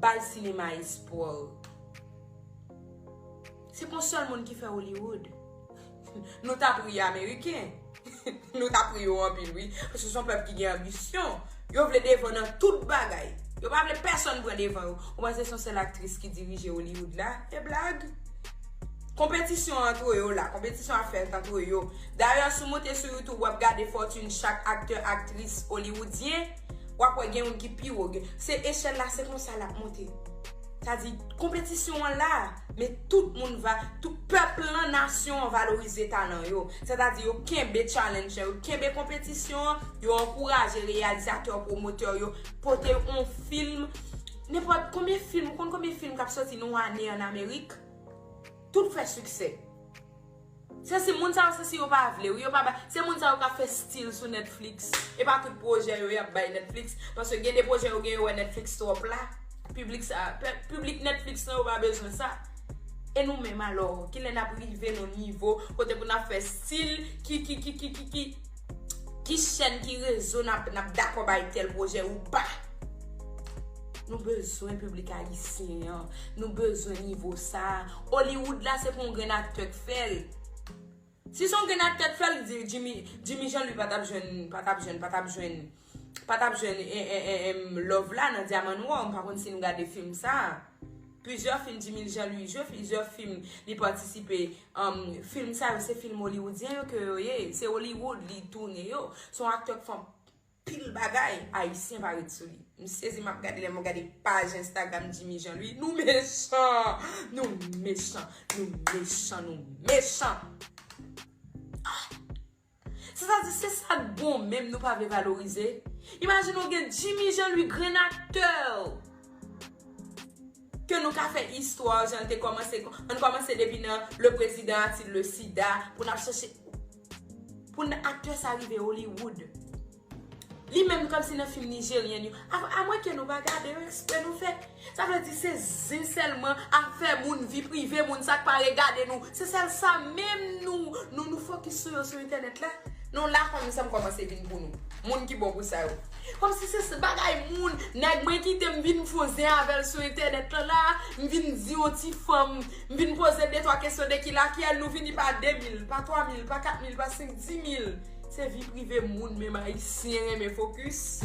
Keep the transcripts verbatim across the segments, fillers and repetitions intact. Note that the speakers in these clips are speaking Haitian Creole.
Bay sinema espwa. Se pa yon sèl moun ki fè Hollywood. Nou ta priye Ameriken. Nou ta priye yo anpil, wi. Paske se yon pèp ki gen anbisyon. Yo vle devan nan tout bagay. Yo pa vle pèsonn pran devan yo. Ou panse se yon sèl aktris ki dirije Hollywood la? E blag? Konpetisyon antre yo la. Konpetisyon ap fèt antre yo. Dayè, si w monte sou YouTube, w ap gade fòtin chak aktè, aktris hollywoodyen, w ap wè gen youn ki pi wo. Gen, se echèl la, se konsa l ap monte. Sa di, konpetisyon an la, men tout moun va, tout pèp lan, nasyon an valorize talan yo. Sètadi, yo kenbe challenge yo, yo kenbe konpetisyon an, yo ankouraje reyalizatè, pwomotè yo, pote yon fim, nenpòt konbyen fim, ou konn konbyen fim k ap sòti nan yon ane ann Amerik? Tout fè siksè. Se si moun sa yo, se si yo pa vle, wi, yo pa ba, se moun sa yo k ap fè stil sou Netflix. E pa tout pwojè yo y ap bay Netflix, paske gen de pwojè yo gen yo wè Netflix twòp la. Piblik sa, pe-, piblik Netflix lan yo pa bezwen sa. E nou menm alò, kilè n ap rive nan nivo kote pou n ap fè stil ki, ki, ki, ki, ki, ki, ki chèn, ki rezo n ap, n ap dakò bay tèl pwojè ou pa? Nou bezwen piblik ayisyen an. Nou bezwen nivo sa. Hollywood la, se pa yon grenn aktè k fè l. Si se yon grenn aktè k fè l, di Jimmy, Jimmy Jean Louis pa t ap jwenn, pa t ap jwenn, pa t ap jwenn, pa t ap jwenn, e, e, e, em, love la nan Dyaman Nwa. M pa konn si nou gade fim sa. Plizyè fim Jimmy Jean Louis jwe, plizyè fim li patisipe. Em, fim sa yo, se fim hollywoodyen yo ke yo ye. Se Hollywood li tounen yo. Se yon aktè k fè pil bagay, ayisyen pa ret sou li. M sezi, m ap gade, lè m gade paj Instagram Jimmy Jean Louis. Nou mechan! Nou mechan! Nou mechan! Nou mechan! Ah! Sètadi, se sa k bon menm nou pa vle valorize. Imajine w gen Jimmy Jean Louis, grenn aktè, ke nou ka fè istwa jan l te kòmanse, ann kòmanse depi nan Le Président a-t-il le sida, pou n ap chèche, pou n aktè sa rive Hollywood. Li menm kòmsi nan fim nijeryen yo. A, amwenke nou pa gade yo, eksprè nou fè. Sa vle di se zen sèlman, afè moun, vi prive moun, sa k pa regade nou. Se sèl sa menm nou, nou, nou fokis sou yo sou entènèt la. Non, la kòm sa m kòmanse vin pou nou. Moun ki bon pou sa yo. Kòmsi se, se bagay moun, nèg mwen kite m vin fè zen avè l sou entènèt lan la, m vin di yon ti fanm, m vin poze de twa kesyon de ki lakyèl, nou vini pa de mil, pa twa mil, pa kat mil, pa senk, di mil. Se vi prive moun, menm ayisyen renmen fokis.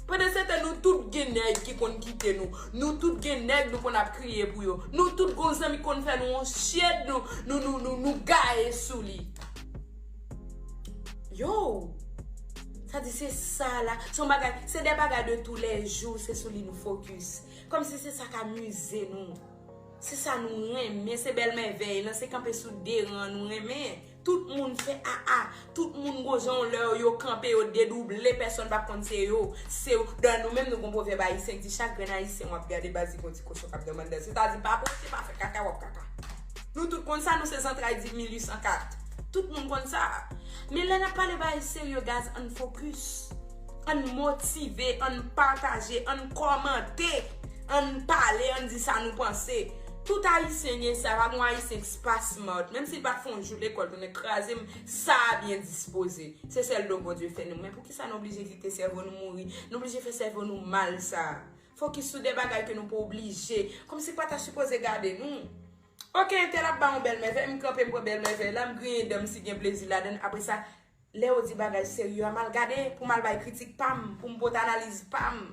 Pandan se tan, nou tout gen nèg ki konn kite nou. Nou tout gen nèg nou konn ap kriye pou yo. Nou tout gon zanmi k konn fè nou yon shade, nou, nou, nou, nou, nou gaye sou li. Yo! Sa di se sa la. Se yon bagay, se de bagay de tou lè jou, se sou li nou fokis. Kòmsi se sa k amize nou. Se sa nou renmen, se bèl mèvèy lan, se kanpe sou de ran nou renmen. Tout moun fè aa, tout moun gon jan yon lè yo kanpe, yo dedouble, pèsonn p ap konn se yo. Se yo, dan nou menm nou gon pwovèb ayisyen ki di chak grenn ayisyen w ap gade baz li gon ti kochon k ap dòmi anndan. Sètadi pa pote, pa fè kaka, w ap kaka. Nou tout konn sa, nou se zantray di mil uit san kat. Tout moun konn sa. Men lè n ap pale bagay serye, guys, ann fokis. Ann motive, ann pataje, ann kòmante, ann pale, ann di sa nou panse. Tout ayisyen gen sa, pa gon ayisyen ki pa smart. Menm si l pa t fè yon jou lekòl, tonnè kraze m, sa a byen dispoze. Se sèl don Bondye fè nou. Men poukisa nou oblije kite sèvo nou mouri? Nou oblije fè sèvo nou mal sa. Fokis sou de bagay ke nou pa oblije. Kòmsi pa ta sipoze gade nou. Oke, entèl ap ba yon bèl mèvèy, m kanpe, m pran bèl mèvèy la, m griyen dan m si gen plezi ladan l. Apre sa, lè yo di bagay serye a, m al gade pou m al bay kritik pa m, pou m pote analiz pa m.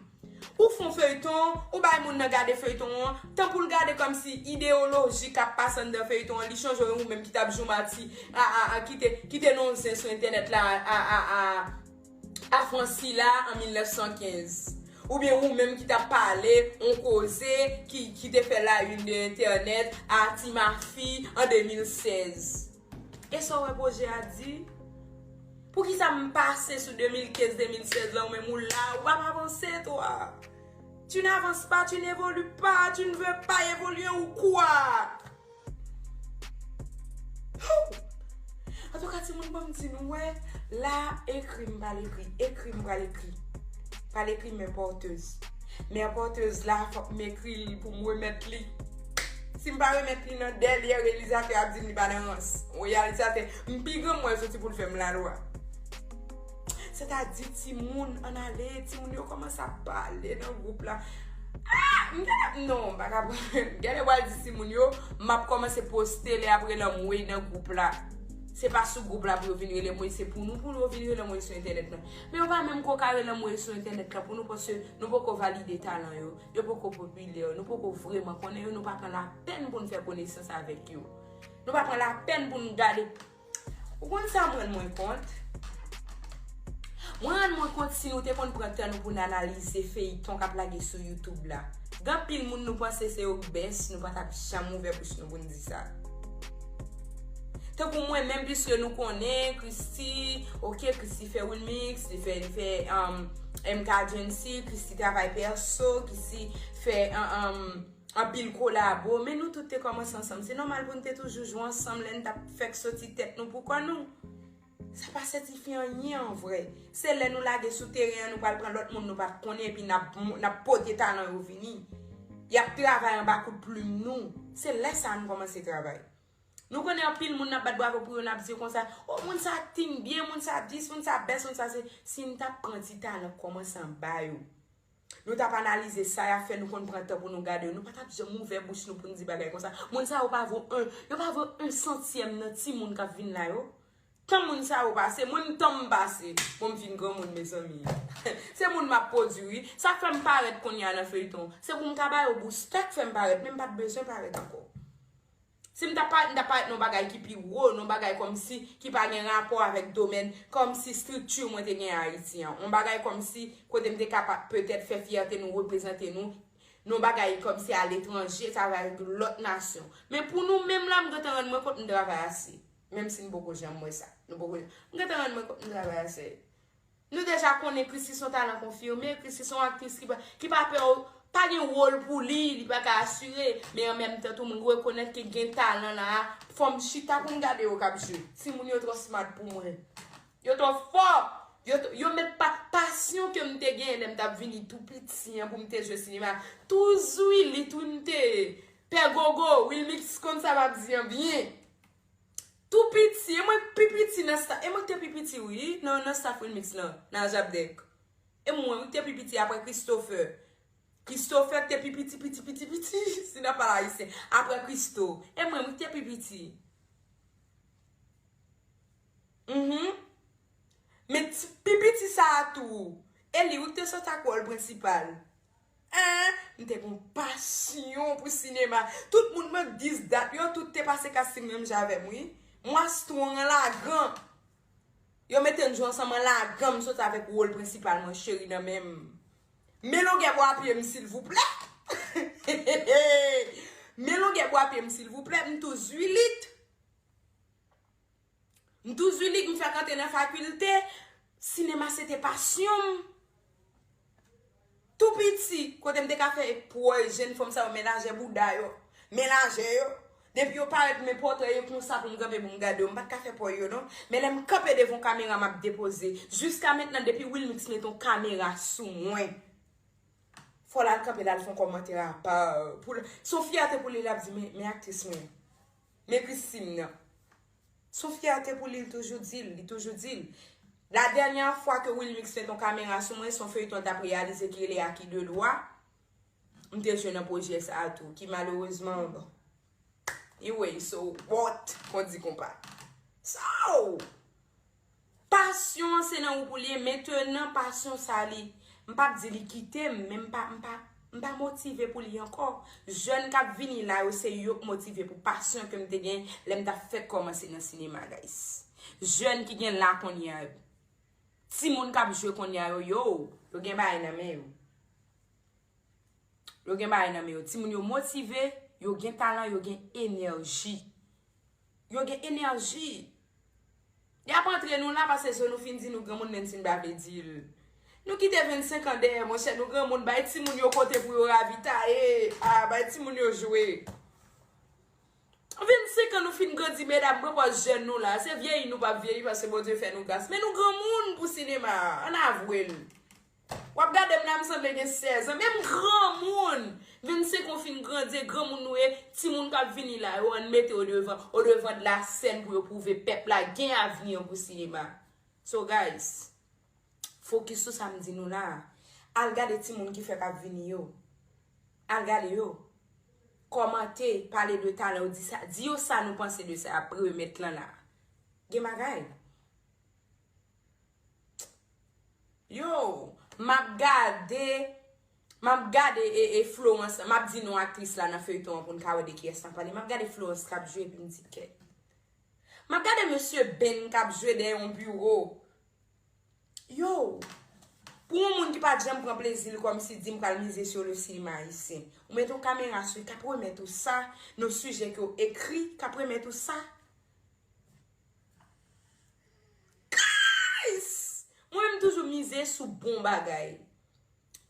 Ou fè yon feyton, ou bay moun nan gade feyton an, tan pou l gade kòmsi ideyoloji k ap pase anndan feyton an, li chanje w, ou menm ki t ap joumati, a, a, a, ki te, ki te nan yon zen sou entènèt la, a, a, a, a Fransila an mil nèf san kenz. Oubyen ou menm ki t ap pale yon koze ki, ki te fè la une de entènèt a Ti Mafi an de mil sèz. E sa w wè pwojè a di? Poukisa m pase sou de mil kenz, de mil sèz la, ou menm ou la, ou pa avanse, toi? Tu n'avances pas, tu n'évolues pas, tu ne veux pas évoluer ou quoi? Moun ban m di nou, wè, la, ekri m pral ekri, ekri m pral ekri. Pral ekri men pòtez. Men pòtez la, fòk m ekri l pou m remèt li. Si m pa remèt li nan dèyè, reyalizatè ap di m li pa nan rans. Reyalizatè, m pi granm wè soti pou l fè m lalwa. Sètadi, timoun, ann ale, timoun yo kòmanse ap pale nan gwoup la. Ah, m genlè, non, m pa ka pran. M genlè pral di timoun yo, m ap kòmanse poste lè y ap rele m wi nan gwoup la. Se pa sou gwoup la pou yo vin rele m wi, se pou nou, pou yo vin rele m wi sou entènèt lan. Men yo pa menm ko ka rele m wi sou entènèt lan pou nou, paske nou poko valide talan yo. Yo poko popilè, nou poko vrèman konnen yo, nou pa pran lapèn pou n fè konesans avèk yo. Nou pa pran lapèn pou n gade. Ou konn sa m rann mwen kont? Mwen rann mwen kont si nou te konn pran tan nou pou n analize feyton k ap lage sou YouTube la. Gen anpil moun nou panse se yo k best, nou pa t ap janm ouvè bouch nou pou n di sa. Tankou mwen menm, piske nou konnen Christy, ok, Christy fè remix, li fè, li fè um, M K Agency, Christy travay pèso, Christy fè um, um, anpil kolabo, men nou tout te kòmanse ansanm. Se nòmal pou n te toujou jwe ansanm lè n t ap fèk soti tèt nou pou kò nou. Sa pa sètifye anyen an vrè. Se lè nou lage sou teren an, nou pral pran lòt moun nou pa t konnen, epi n ap, n ap pote talan yo vini. Y ap travay anba kout plim nou. Se lè sa a nou kòmanse travay. Nou konnen anpil moun n ap bat bravo pou yo, n ap di yo konsa, o, moun sa akting byen, moun sa dis, moun sa best, moun sa se. Si n t ap pran ti talan k kòmanse anba yo, nou t ap analize sa y ap fè, nou konn pran tan pou nou gade yo. Nou pa t ap janm ouvè bouch nou pou n di bagay konsa. Moun sa yo pa vo en, yo pa vo en santyèm nan timoun k ap vin la yo. Tan moun sa yo pase, mwen m tan m pase. Bon, m fin granmoun, mezanmi. Se moun m ap pwodui, wi. Sa k fè m parèt kounye a nan feyton, se pou m ka ba yo boustè k fè m parèt, men m pa t bezwen parèt ankò. Si m ta parèt, m ta parèt nan yon bagay ki pi wo, nan yon bagay kòmsi ki pa gen rapò avèk domèn, kòmsi estrikti mwen te gen Ayiti an. Yon bagay kòmsi kote m te kapab petèt fè fyète nou, reprezante nou, nan yon bagay kòmsi aletranje, sa va avèk lòt nasyon. Men pou nou menm la, m gentan rann mwen kont m travay ase. Menm si n poko janm wè sa. Nou poko, m gentan rann mwen kont m travay ase. Nou deja konnen Christy se yon talan konfime, Christy se yon aktris ki pa, ki pa pè, pa gen wòl pou li, li pa ka asire, men an menm tan tou, m rekonèt ke gen talan la a, fò m chita pou m gade yo k ap jwe. Timoun yo twò smart pou mwen. Yo twò fò. Yo, yo met pa, pasyon ke m te genyen lè m t ap vini tou piti an pou m te jwe sinema. Tou zwilit wi m te ye. Pè Gogo, Wilmix konn sa m ap di an byen. Tou piti, e mwen k pi piti nan staff, e mwen k te pi piti wi, nan, nan staff Wilmix lan, nan Ajapdèk. E mwen wi k te pi piti apre Christopher. Christopher k te pi piti, piti, piti, piti, si n ap pale ayisyen, apre Christo. E mwen wi k te pi piti. Mhm. Men ti, pi piti sa a tou, e li wi k te sot ak wòl prensipal. Hein, m te gon pasyon pou sinema. Tout moun mwen dis dat yo, tout te pase casting menm jan avè m wi. Mwa strong an lagan. Yo mete n jwe ansanm an lagan, m sot avèk wòl prensipal mwen, cheri nan men m. Men longè bwa pye m silvouplè. Men longè bwa pye m silvouplè, m tou zwilit. M tou zwilit, m fèk antre nan fakilte. Sinema se te pasyon m. Tou piti, kote m te ka fè pwòy jenn fanm sa yo, men lajè bouda yo, men lajè yo. Depi yo parèt, men pòtrè yo konsa pou m kanpe pou m gade yo. M pa t ka fè pòy yo non. Men lè m kanpe devan yon kamera, m ap depoze. Jiska mentnan, depi Wilmix mete yon kamera sou mwen, fò l al kanpe, l al fè yon kòmantè apa pou l, se yon fyète pou li, l ap di, men, men aktris mwen. Men Christine nan. Se yon fyète pou li, li toujou di l, li toujou di l. La dènyè fwa ke Wilmix met yon kamera sou mwen, se yon feyton l t ap reyalize ki rele A qui deux doigts. M te jwe nan pwojè sa a tou, ki malerezman, bon. Anyway, so, what? Kon di konpa. So, pasyon an se nan ou pou l ye, mentenan pasyon sa li, m p ap di li kite m, men m pa, m pa, m pa motive pou li ankò. Jèn k ap vini la yo, se yo k motive pou pasyon ke m te gen lè m t ap fèk kòmanse nan sinema, guys. Jèn ki gen la kounye a yo. Timoun k ap jwe kounye a yo, yo, yo gen bagay nan men yo. Yo gen bagay nan men yo. Timoun yo motive, yo gen talan, yo gen enèji. Yo gen enèji. Y ap antre nou la paske se nou fin di nou granmoun, menm si n pa vle di l. Nou kite vennsenk an dèyè, monchè, nou granmoun, bay timoun yo kote pou yo ravitaye. Ah, bay timoun yo jwe. Vennsenk Kan nou fin grandi, medam, pran pòz jèn nou la. Se vyeyi nou p ap vyeyi paske Bondye fè nou gras. Men nou granmoun pou sinema a. Ann avwe l. W ap gade m la, m sanble gen sèz an. Men m granmoun. Vennsenk an fin grandi, e granmoun nou ye. Timoun k ap vini la, yo, ann mete yo devan, au devant de la scène pou yo pwouve pèp la gen avni pou sinema. So, guys, fokis sou sa m di nou la a. Al gade timoun ki fèk ap vini yo. Al gade yo. Kòmante, pale de talan yo, di sa, di yo sa nou panse de sa y ap remèt lan la. Gen bagay. Yo, m ap gade, m ap gade e, e Florence, m ap di non aktris la nan feyton an pou n ka wè de kiyès n ap pale. M ap gade Florence k ap jwe epi m di kèt. M ap gade mesye Ben k ap jwe dèyè yon biwo. Yo, pou yon moun ki pa t janm pran plezi l kòmsi di m pral mize sur le cinéma haïtien. Ou mete yon kamera sou li k ap remèt ou sa, nan sijè ke w ekri, k ap remèt ou sa. Guys! Mwen menm toujou mize sou bon bagay.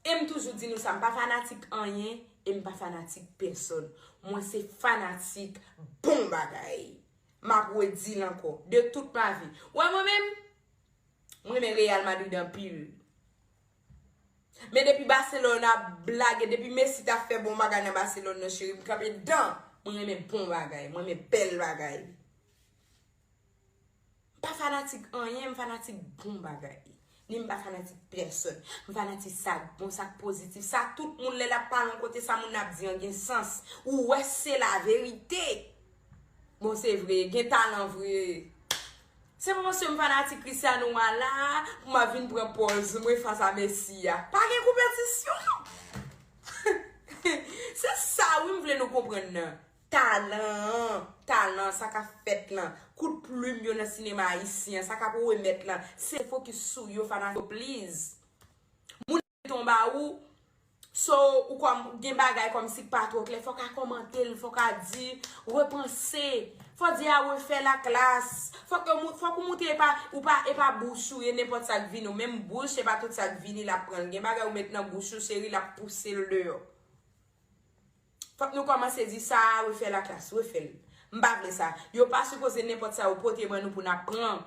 E m toujou di nou sa, m pa fanatik anyen, e m pa fanatik pèsòn. Mwen se fanatik bon bagay. M ap redi l ankò, de toute ma vie. Ou wè mwen menm? Mwen renmen Real Madrid anpil. Men depi Barcelone ap blage, depi Messi t ap fè bon bagay nan Barcelone nan, cheri, m kanpe dan. Mwen renmen bon bagay, mwen renmen bèl bagay. M pa fanatik anyen, m fanatik bon bagay. Ni m pa fanatik pèsòn. M fanatik sa k bon, sa k pozitif, sa tout moun lè l ap pale yon kote, sa moun nan ap di an gen sans. Ou wè se laverite. Bon, se vre, gen talan vre. Se pa paske m fanatik Cristiano a la pou m ap vin pran pòz mwen fas a Messi a. Pa gen konpetisyon. Se sa wi m vle nou konprann nan. Talan an, talan, sa k ap fèt lan, kout plim yo nan sinema ayisyen an, sa k ap remèt lan, se fokis sou yo, fanatik yo, please. Moun tonbe a ou, so, ou kòm, gen bagay kòmsi k pa twò klè, fòk a kòmante l, fòk a di, repanse, fò di a refè la klas, fòk yo mou-, fòk ou moutre e pa, ou pa, e pa bouch ou ye, nenpòt sa k vini, ou menm bouch, e pa tout sa k vini, l ap pran l. Gen bagay ou met nan bouch ou, cheri, l ap pouse l deyò. Fòk nou kòmanse di sa, refè la klas, refè l. M pa vle sa. Yo pa sipoze nenpòt sa yo pote ban nou pou n ap pran.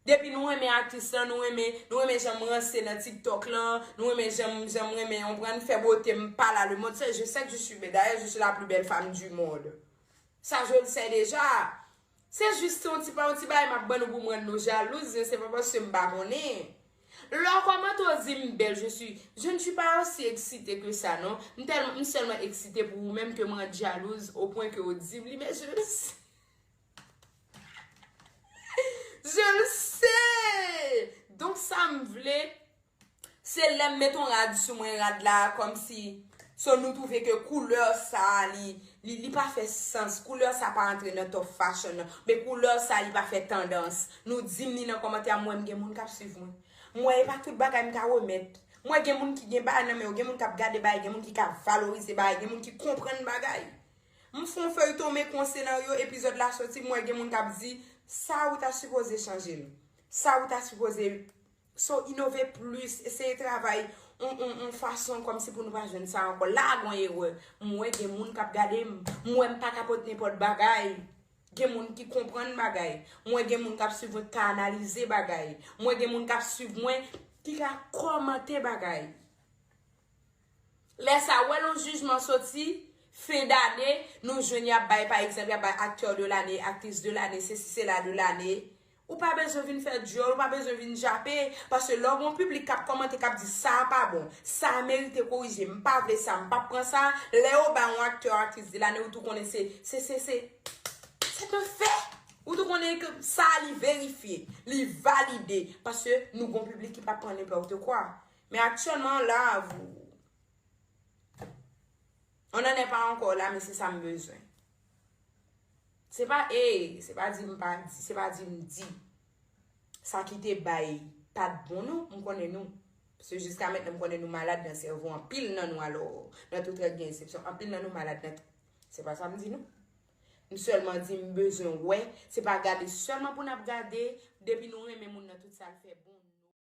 Depi nou renmen aktris lan, nou renmen, nou renmen jan m ranse nan TikTok lan, nou renmen jan m, jan m renmen, ou konprann, fè bote m pale à le monde. C'est, je sais que je suis belle. D'ailleurs, je suis la plus belle femme du monde. Ça, je le sais déjà. Se jis yon ti pa yon ti bagay m ap ban nou pou m rann nou jalouz, men se pa paske m pa konnen. Lè w kòmante w di m bèl, je suis, je ne suis pas aussi excitée que ça, non. M tèlman, m sèlman eksite pou ou menm ke m rann jalouz, au point ke w di m li, men je le sais. Je le sais. Donk sa m vle, se lè m met yon rad sou mwen, rad la kòmsi, so nou twouve ke koulè sa li, li, li pa fè sans. Koulè sa pa antre nan top fashion nan. Men koulè sa li pa fè tandans. Nou di m li nan kòmantè a, mwen m gen moun k ap swiv mwen. Mwen e pa tout bagay m ka remèt. Mwen gen moun ki gen bagay nan men yo, gen moun k ap gade bagay, gen moun ki ka valorize bagay, gen moun ki konprann bagay. M fè yon feyton men kon senaryo, epizòd la soti, mwen gen moun k ap di, sa ou ta sipoze chanje l. Sa ou ta sipoze So, inove plis, eseye travay yon, yon, yon fason kòmsi pou nou pa jwenn sa ankò. La a gon erè. M wè gen moun k ap gade m. M wè m pa ka pote nenpòt bagay. Gen moun ki konprann bagay. M wè gen moun k ap swiv mwen k ka analize bagay. M wè gen moun k ap swiv mwen ki ka kòmante bagay. Lè sa, w wè lè yon jijman soti, fen dane, nou jwenn y ap bay, pa egzanp, y ap bay acteur de l'année, actrice de l'année, sesi, sela de l'année. Ou pa bezwen vin fè dyòl, ou pa bezwen vin jape, paske lè w gen yon piblik k ap kòmante, k ap di, "Sa a pa bon, sa a merite korije, m pa vle sa, m p ap pran sa," lè yo bay yon aktè, aktris de l'année, ou tou konnen se, se, se, se, c'est un fait. Ou tou konnen ke sa a li verifye, li valide, paske nou gen yon piblik ki p ap pran nenpòt kwa. Men aktyèlman, la, vous, on n'en est pas encore là, men se sa m bezwen. Se pa, e, se pa di m pa di, se pa di m di. Sa ki te bay pa t bon, non, m konnen nou. Paske jiska mentnan, m konnen nou malad nan sèvo, anpil nan nou, alò, nan tout règ gen eksepsyon, anpil nan nou malad nan, se pa sa m di, non. M sèlman di m bezwen wè, se pa gade sèlman pou n ap gade, depi nou renmen moun nan, tout sa l fè bon.